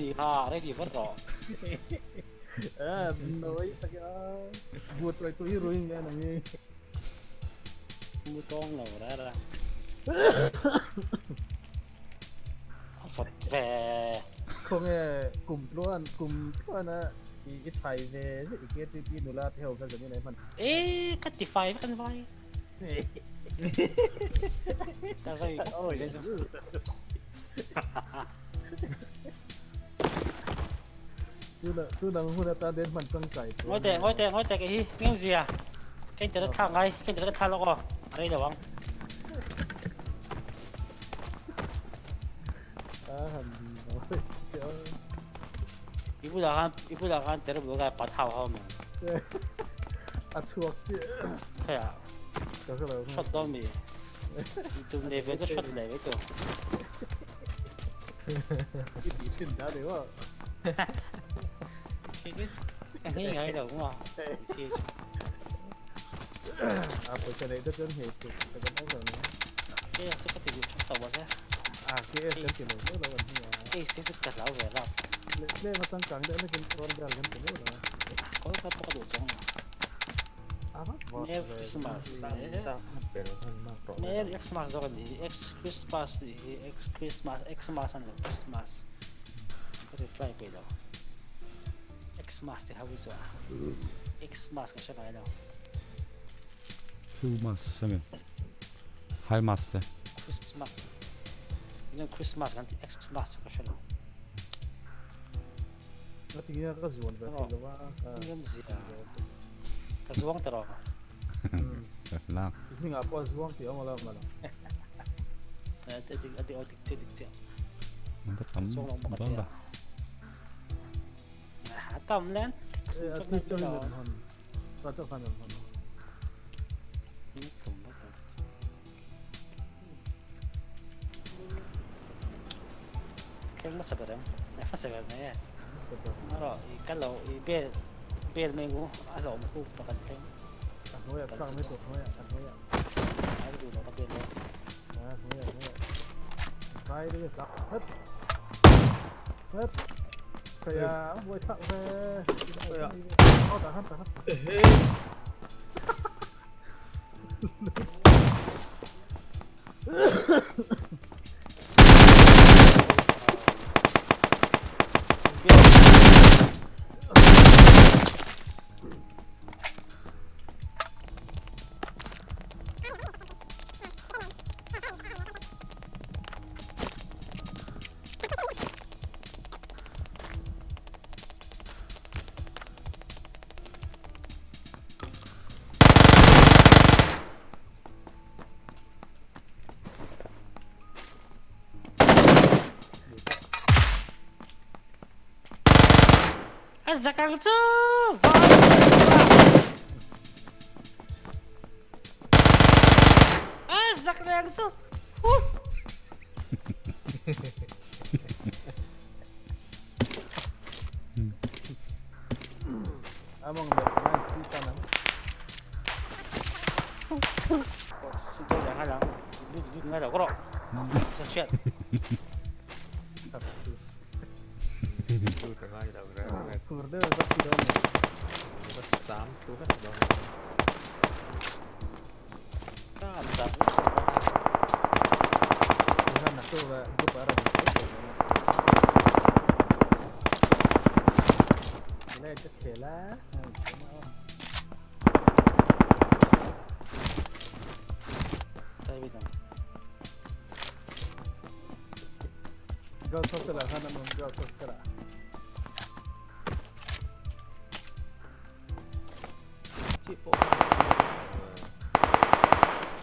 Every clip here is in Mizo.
ni kha ready vat rawh. Nawi tak a buat tuai tu hi ruin nge nang hi. Mu tawng lo ra ra. A fat ve. Khawnge kum tluan kum tluan a i chhai ve zet i KTP nula te ho kha zanin ai hman. E ka ti fai vek an vai. Ka sawi khawp mai chu. Tu nang hun atan den hman tangkai chuan. Ngawi teh, ngawi teh, ngawi teh kei hi ngeu zia. Ka internet thlak ngai, ka internet thlak lawk aw. A rei lo ang. I bulah khan, i bulah khan terrible guy pa thau ho mai. A chhuak chiah. Khaya. Ka hre lo. Shot dawn mi. Tum nei ve chu shot leh ve tu. I tih thin ta deuh a. Ka ngei ngai lo maw. I chhi chu. A pawisa neih te chuan hmei tuk ka kan awm lo ni. Ke se ka ti duh thak tawh se. A ke kan ti lo lo lo an hi a. Ke se chu ka hlau ve rap. Tlem a changkang deuh nakin kawn vel kan ti lo lo. Kawn vel pawh ka duh chuang lo. Merry Christmas. Merry Xmas zawk a ni hi. X Christmas nih hi X Christmas Xmas a ni lo Christmas. Ka reply peih lo. Xmas te ho hi chu a. Xmas ka hre ngai lo. Christmas ami. High mass te. Christmas. Eng Christmas kan ti Xmas chu ka hre lo. Ngatinge ka zuan ve thei lo a. Engem zia. Ka zuang ta rawh. Lang. Hmingah pawh a zuang tih awm lo ma lo. A dik a dik chiah dik chiah. Ba tam dawn ba. A tam len. A ti chaw in hon. Ta chaw khan hon. Thleng hmasa ber em? Eh hmasa ber mai e. Erawh i kal lo i bel bel mai ngu a hlawm hu pa kan thleng. A hnuaiah thlak mai tur hnuaiah a hnuaiah. A duh lo ka bel lo. A hnuaiah hnuaiah. Vai deuh tlak het. Het. Kaya buai thlak ve. Oh tahan tahan. Ehe. A zak ang chu! A zak leh ang chu! Among the nine three tan ang. Khur deuh zak chi dawn ni. Ihan na tu group ara ni le ka khela. Girls hostel ah khan an awm girls hostel ah.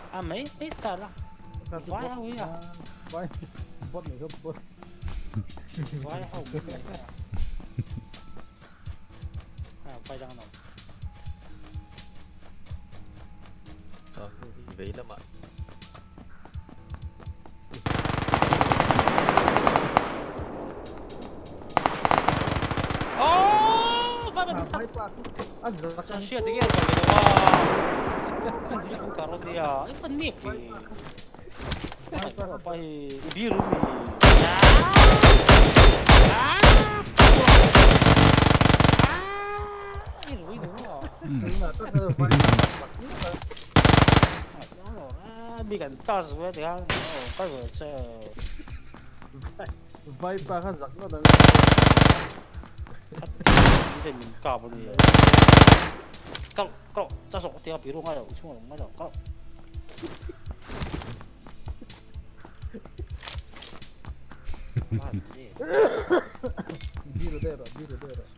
A mai mai sa la. Vai ho hi a. Vai bot nei kha bot. Vai ho mai kha. A vai dang lo. Vei lamah. Oh, vai Vai pa. A zak. Sa hriat enge ka lo a. Ka ro dia. I fan ni ki. Vai pa hi i biru mi. Vai pa kha zak ngawt ang. Biru deuh rawh, biru deuh rawh.